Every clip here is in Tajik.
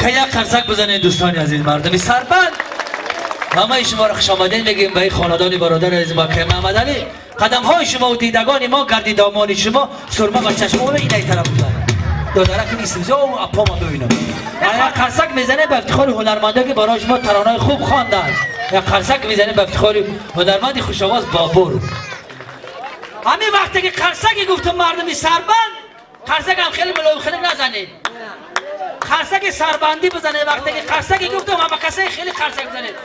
Як қарсак бизанед, дӯстони азиз, мардуми Сарбанд. Ҳамаи шуморо хушомадед мегӯем ба ин хонадони бародари азиз Бакай Маҳмадалӣ. Қадамҳои шумо ва дидагони мо гарди домони шумо, сурма ба чашмо инай тараф додарак нестем, зо апома бибинам. Як қарсак мезанем ба ифтихори ҳунармандо, ки барои шумо таронаи хуб хонданд. Як қарсак мезанем ба ифтихори ҳунарманди хушовоз Бобур. Ҳамин вақте ки қарсаке гуфтум, мардуми Сарбанд, қарсакам хеле мулоим назанед, қарсаки сарбандӣ бизанед. Вақте ки қарсаке гуфтум, ҳама касае хеле қарсак бизанед.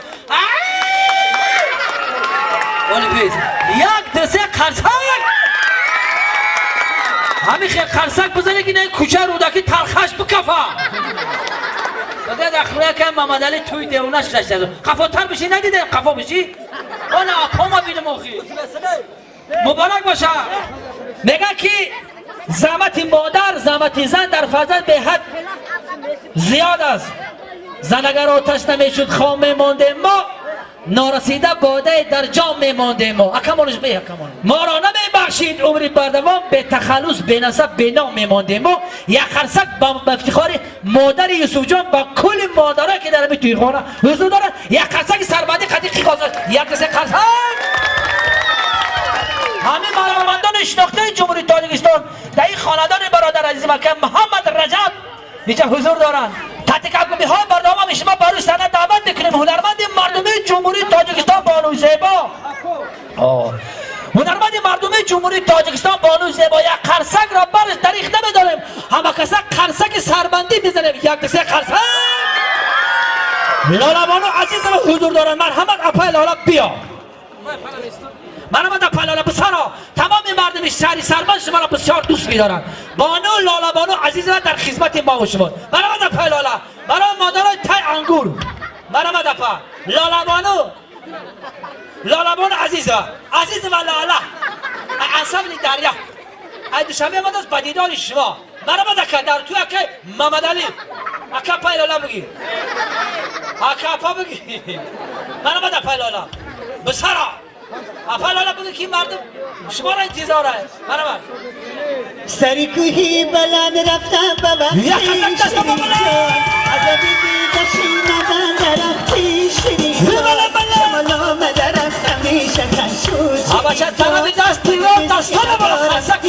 Оли, як, ду, се, қарсак! Ҳамин хел қарсак бизанед, ки на кӯча Рӯдакӣ талхаш бикафа. Бигӯяд, ахроякам Мамадали туй девонаш гашта. Қафотар биши, надидем, қафо биши, она апома бинам. Охи, муборак боша. Мегӯяд, ки заҳмати модар, заҳмати зан дар фарзанд беҳад зиёд аст. Зан агар оташ намешуд, хом мемондем мо, норасида бодае дар ҷом мемондем мо. Акамонаш бе акамон моро намебахшид умри бардавом, бетахаллус, бенасаб, беном мемондем мо. Як қарсак ба ифтихори модари Юсуфҷон, ба кулли модарое, ки дар ҳамин тӯйхона ҳузур дорад. Як қарсаки сарбандӣ қади қиқоза. Як, се, қарсак! Ҳамин ҳунармандони шинохтаи Ҷумҳурии Тоҷикистон дар ин хонадони бародар азизи мака Муҳаммад Раҷаб инҷа ҳузур доранд. Таҳти кафкӯбиҳои барнома шумо ба рӯи саҳна даъват мекунем ҳунарманди мардумии Ҷумҳурии Тоҷикистон бону Зебо, ҳунарманди мардумии Ҷумҳурии Тоҷикистон бону Зебо. Як қарсакро барш дариқ намедорем, ҳама каса қарсаки сарбандӣ мезанем. Як, ду, се, қарсак! Лолабону азизама ҳузур доранд. Марҳамат, апай Лола, биё. Марҳамат, апай Лола. Бисаро тамоми мардуми шаҳри Сарбанд шуморо бисёр дӯст медоранд. Бону Лолабону азизама дар хизмати мо ва шумо. Марҳамат, апай Лола. Барои модарои тай ангур. Марҳамат, апа Лолабону. Лолабону азизова, азизова Лола, ансамбли Дарё ай Душанбе омадааст ба дидори шумо. Марҳамат, ака, дар ту акай Мамадалӣ. Ака, апай Лола бигӣ, ака, апа бигӣ. Марҳамат, апай Лола. Бисаро, апай Лола, бигӣ, ки мардум шуморо интизор аст. Марҳамат. Сари кӯҳи баланд рафтам ба Як қадам даста ба баланд! Азаби дида дарахти ширин. Бала, бала! Шамол омада рафт, ҳамеша шуд. Ҳабаша тарафи дасти рост, дастона бола, қарсак!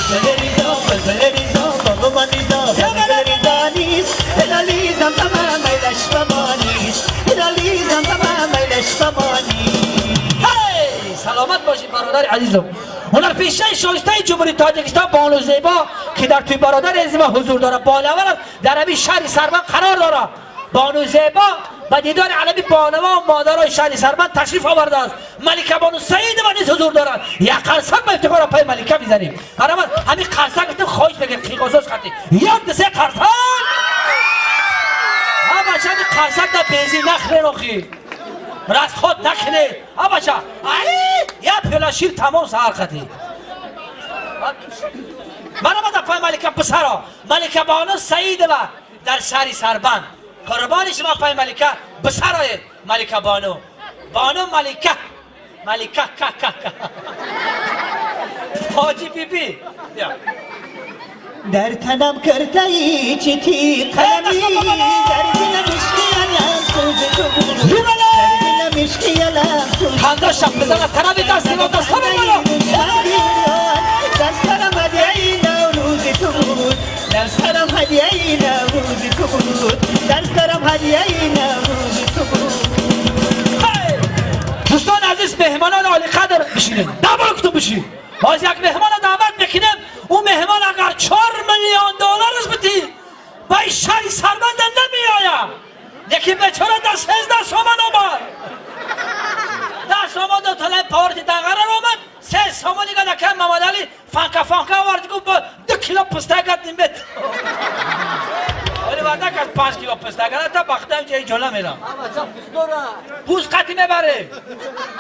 Гул ризо, булбул ризо, боғбон ризо, гул ризо нест. Ҳилоли замзама майлаш ба мо нест. Ҳилоли замзама майлаш ба мо нест. Ҳей! Саломат бошед, бародари азизум, ҳунарпешаи шоистаи Ҷумҳурии Тоҷикистон бону Зебо, ки дар тӯи бародари азизма ҳузур дорад, болавар аст, дар ҳамин шаҳри Сарбанд қарор дорад. Бону Зебо ба дидори алами бонува ва модарои шаҳри Сарбанд ташриф овардааст. Малика бону Саидова низ ҳузур дорад. Як қарсак ба ифтихор апаи Малика мизанем. Марҳамат. Ҳамин қарсак гуфтем, хоҳиш мекунем, қиғозош қатӣ. Як, ду, се, қарсак! Ҳа бача, ҳамин қарсак да бензин нахӯрен, охи расход накунед. А бача, ай, як пиёла шир тамом саҳар қатӣ. Марҳамат, апаи Малика. Писаро, Малика бону Саидова дар шаҳри Сарбанд. Қурбони шумо, апаи Малика, бисароед. Малика бону, бону Малика, Малика ка ка ка. Ҳоҷи биби, бия. Дар танам киртаи чити қаламӣ, дар дилам ишқи алам сӯзи ту буд, дар дилам ишқи алам сӯзи. Ханда шаб бизанад, тарафи дасти ро, дастона боло. Дар сарам ҳадияи Наврӯзи ту буд, дар сарам ҳадияи Наврӯзи ту буд, дар сарам ҳадияи Наврӯзи ту буд. Дӯстони азиз, меҳмонони олиқадр, бишинед, давол кутум, бишин. Боз як меҳмона даъват мекунем. Ӯ меҳмон агар 4 миллион доллараш бидӣ, ба ин шаҳри Сарбанда намеояд, лекин бечора дар 13 сомон омад. 10 сомон до талаи поворти Данғарар омад, 3 сомон дига дакай Мамадали фанка фанка овард, гуфт, бо 2 кило писта гардим бет. Вале вардак аз 5 кило писта гарда бахтам ҷои ҷола мерам, пӯст қатӣ мебарем,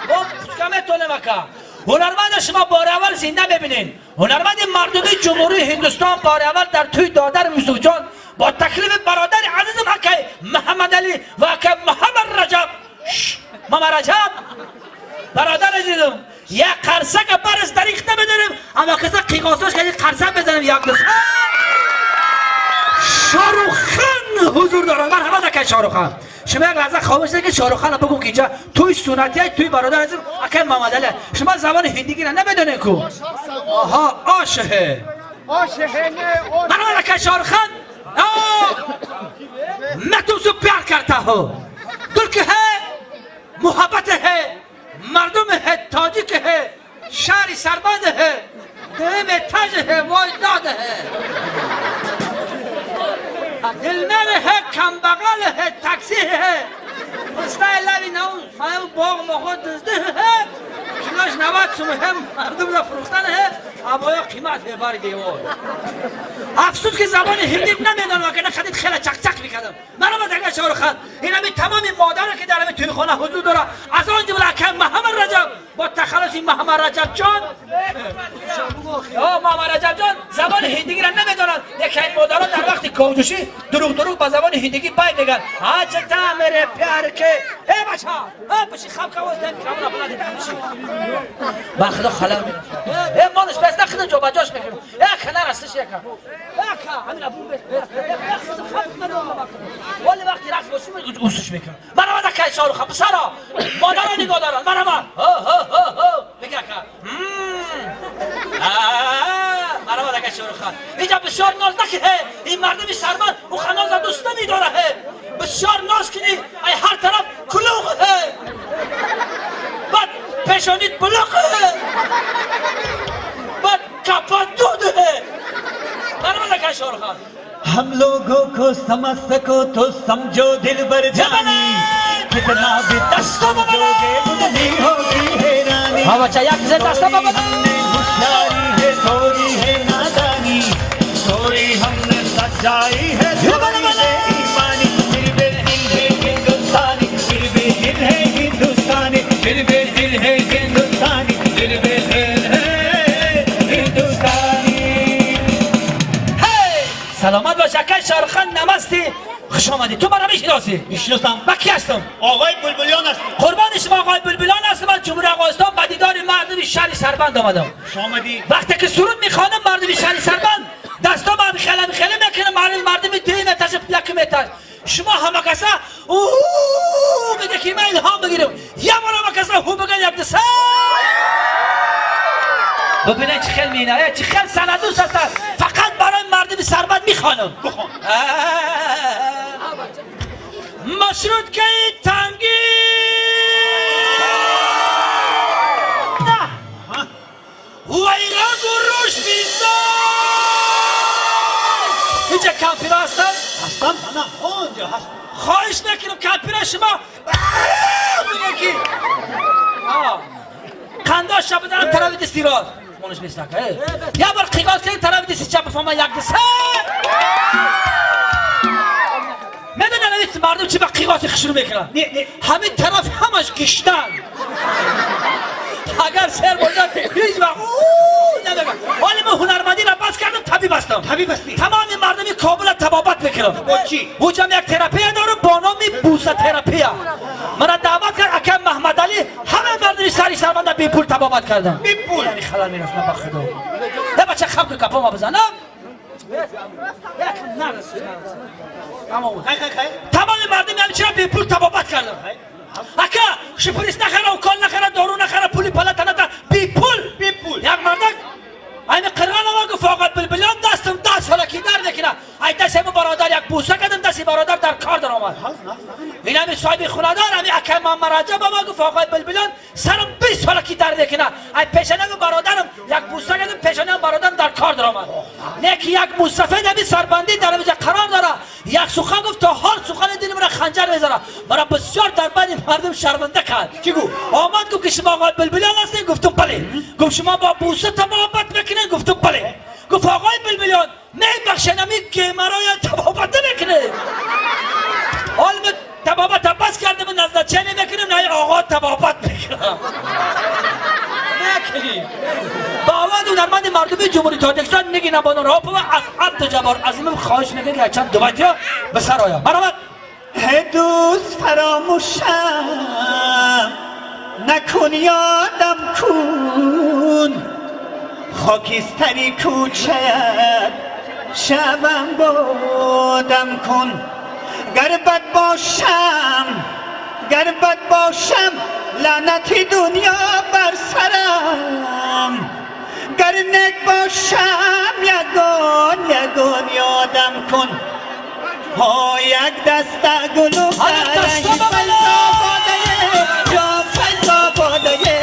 бо пӯска метонем. Ака, ҳунарманда шумо бори аввал зинда мебинед, ҳунарманди мардумии Ҷумҳурии Ҳиндустон, бори аввал дар тӯи додари Юсуфҷон бо таклифи бародари азизам акай Муҳаммадалӣ ва акай Муҳаммад Раҷаб, Мама Раҷаб. Бародар азизам, як қарсака барас дариқ намедорем, ама каса қиғосош кади, қарсак бизанем. Як, ду. ҳузур доранд. Марҳамат, акай Шоҳрухан, шумо як лаҳза хомӯш ки Шоҳрухана бигӯм, ки инҷа туй суннатия, туй бародар азиз акай Мамадали. Шумо забони ҳиндигиро намедонед ку? Оҳо, ошҳе. Марҳамат, акай Шоҳрухан. मैं तुमसे प्यार करता हूँ, तुर्क है, मोहब्बत है, मर्दम है, ताजिक है, शारी सरबंद है, दिल में ताज है, वजदाद है, दिलमर है, कमबगल है, такси है, устаи лави нау боғ моғо дузды है, килош 90 сум है, мардум ра фурӯхтан है, абоё қимат है бари девор. Афсӯс, ки забони ҳиндӣ намедонам, агар хадид хеле чақчақ мекардам. Маромад, агар Шоҳрухан. Инами тамоми модаре, ки дар ами тӯйхона ҳузур дора, аз он ҷумла акай Маҳаммад Раҷаб бо тахаллуси Маҳаммад Раҷабҷон. Маҳаммад Раҷабҷон забони ҳиндигиро намедонанд. Яке ин модарон дар вақти ковҷӯшӣ дуруғ дуруғ ба забони ҳиндигӣ бай мегӯянд: аҷта мере пяр ке. Э, бача, э, биши, хаб кавостем, камра балад, биши, ба худо халал. Э, молиш бес нахидам, ҷобаҷош мекунем. Э, канар астиш, яка, яка ҳамина бу бес, вале вақти рақс бошим, усуш мекунам. Марҳамат, акай Шоҳрухан, писаро, модаро нигоҳ доранд. Марҳамат, ҳо бига, ака. Марҳамат, ака Шоҳрухан. Инҷа бисёр ноз накӣ, ин мардуми сарманд уха ноза дӯст намедора. Бисёр ноз кунӣ, ай ҳар тараф кулуғ, баъд пешонит булуқ, баъд капа дуд. Марҳамат, ака Шоҳрухан. हम लोगों को समझ सको तो समझो दिल बर जानी, कितना भी समझोगे उतनी होगी हैरानी। हाँ बच्चा, як зе даста баба। हमने होशियारी है, थोड़ी है नादानी, थोड़ी हमने सच्चाई है, थोड़ी बेईमानी, फिर भी दिल है हिंदुस्तानी, फिर भी दिल है हिंदुस्तानी, फिर भी दिल है हिंदुस्तानी, फिर भी दिल है हिंदुस्तानी। Саломат бош, акай Шоҳрухан. Намасте, хуш омадӣ. Ту мара мешиносӣ? Мешиносам. Ба ки ҳастам? Оғои Булбулиён ҳастӣ. Қурбони шумо, оғои Булбулиён ҳастам. Аз Ҷумҳури Афғонистон ба дидори мардуми шаҳри Сарбанд омадам. Хуш омадӣ. Вақте ки суруд мехонам, мардуми шаҳри Сарбанд дастом хеле хеле мекунам. Мардуми дуюм этаж, якум этаж, шумо ҳама каса мега, ки ман илҳом бигирам. Як бор ҳама каса ҳу биган, як диса бибинед, чӣ хел мена, чӣ хел санадӯст ҳастанд. Фақат барои мардуми Сарбанд мехонам. Бихон. Маршруткаи тангӣ на вайрагу руш бизор. Инҷа кампиро ҳастанд? Ҳастанд, ана онҷо ҳаст. Хоҳиш мекунам, кампира шумо мегӯ, ки қандоша бизанам тарафи дасти рост. Монаш бесака як бор қиғоз кардем, тарафи дасти чап бифаҳма, як диса. Медонӣ, мардум чӣ ба қиғози хушрӯ мекунанд? Не, не. Ҳамин тараф ҳамаш гиштан. Агар сер бошад, ҳеҷ вақт намегӯям. Ҳоли ман ҳунармандиро бас кардам, табиб ҳастам. Табиб ҳастӣ? Тамоми мардуми Кобула табобат мекунам. Бо чӣ? Ҳуҷам як терапия дорам бо номи бусатерапия. Мана даъват кард акам Маҳмадалӣ, ҳама мардуми сари сарбанда бепул табобат кардам. Бепул? Яъне халал мерасонам, ба худо. Э, бача, хаб ки капома бизанам. Нарасид, нарасид. Тамом. Хай, хай, хай. Тамоми мардуми ҳамчира бепул табобат кардам, ака. Шприц нахара, укол нахара, дору нахара, пули палата ната, бепул. Бепул. Як мардак айни қирғон омад, гуфт: «Оғои Билбилён, дастам 10 сола ки дард мекунад. Ай дасти ҳамун бародар як бӯса кардам, дасти бародар дар кор даромад». Ин ҳами соҳиби хонадор, ҳами акай Мамараҷаб омад, гуфт: «Оғои Билбилён, сарам 20 сола ки дард мекунад. Ай пешонаи бародарам як бӯса кардам, пешонаи бародарам дар кор даромад». Не ки як мусафед ҳами сарбандӣ дар ҳамиҷа қарор дорад, як сухан гуфт, то ҳол сухани дили мара ханҷар мезанад. Мара бисёр дар байни мардум шарманда кард. Чӣ гуфт? Омад, гуфт, ки шумо оғои Билбилён ҳастед? Гуфтум: «Бале». Гуфт: «Шумо бо бӯса табобат мекунед?» Гуфтум: «Бале». Гуфт: «Оғои Билбилён, мебахшед, ҳамин геморроя табобат намекунед?» Ҳол мо табобата бас кардем, назначение мекунем, на оғо табобат мекунам, мекунем. Ба овози ҳунарманди мардумии Ҷумҳурии Тоҷикистон Нигина Бону Раҳопова аз Абдуҷаббор Азимов хоҳиш мекунем, ки якчанд дуэтиё ба сар ояд. Марҳамат. Ҳе дӯст, фаромӯшам накун, ёдам кун, хокистари кӯчаят шавам бодам кун. Гар бад бошам, гар бад бошам, лаънати дунё бар сарам. Гар нек бошам, ягон, ягон ёдам кун. Ҳо, як даста гулу Ана даста ба бало! Ҷон Файзободае,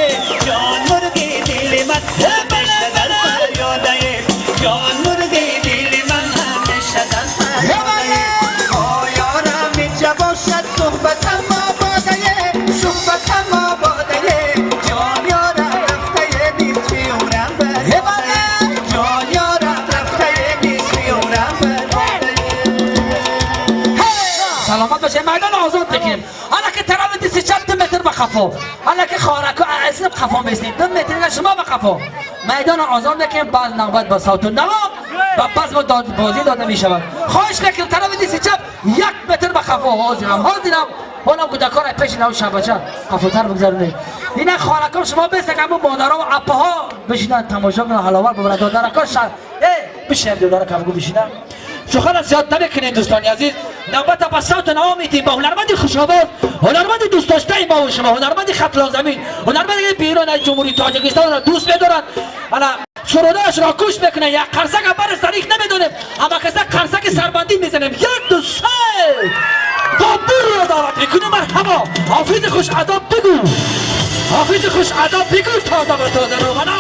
ҷон мурғи дили ман ҳамеша дар фарёдае, ҷон мурғи дили ман ҳамеша дар фарёдае. Ҳо, ёрам инҷа бошад, суҳбатам ободае, суҳбатам ободае. Ҷон ёрам рафтае, нисфи умрам барбодае, ҷон ёрам рафтае, нисфи умрам барбодае. Саломат бошед. Майдон озод мекунем. Ана ки тарафи дисти чап 2 метр ба қафо, ана ки хорако аслим қафо местед, 2 метр ина шумо ба қафо. Майдон озод мекунем. Баъд навбат ба савту наво ба базму бозӣ дода мешавад. Хоҳиш мекунем, тарафи дисти чап 1 метр ба қафо. Ҳозирам, ҳозирам. Ҳолам кӯдакон пеши нав шабача қафотар бигзаронед. Ина хоракон шумо бестак, ҳамун модаро ва апаҳо бишинанд, тамошо кунанд, ҳаловат бибаранд. Додаракон ша э бишинем, додарак ҳамгу бишинам. Сухан зиёд намекунем, дӯстони азиз. Навбата ба савту наво медиҳем, ба ҳунарманди хушовоз, ҳунарманди дӯстдоштаи мо ва шумо, ҳунарманди хатлонзамин, ҳунарманди берун аз Ҷумҳурии Тоҷикистонро дӯст медоранд, ана сурудаашро гӯш мекунанд. Як қарсак барас тарих намедонем, ҳама каса қарсаки сарбандӣ мезанем. Як, ду, се, Бобурро даъват мекунем. Марҳабо, ҳофизи хушадоб, бигӯ, ҳофизи хушадоб, бигӯ, тоза ба тоза романо.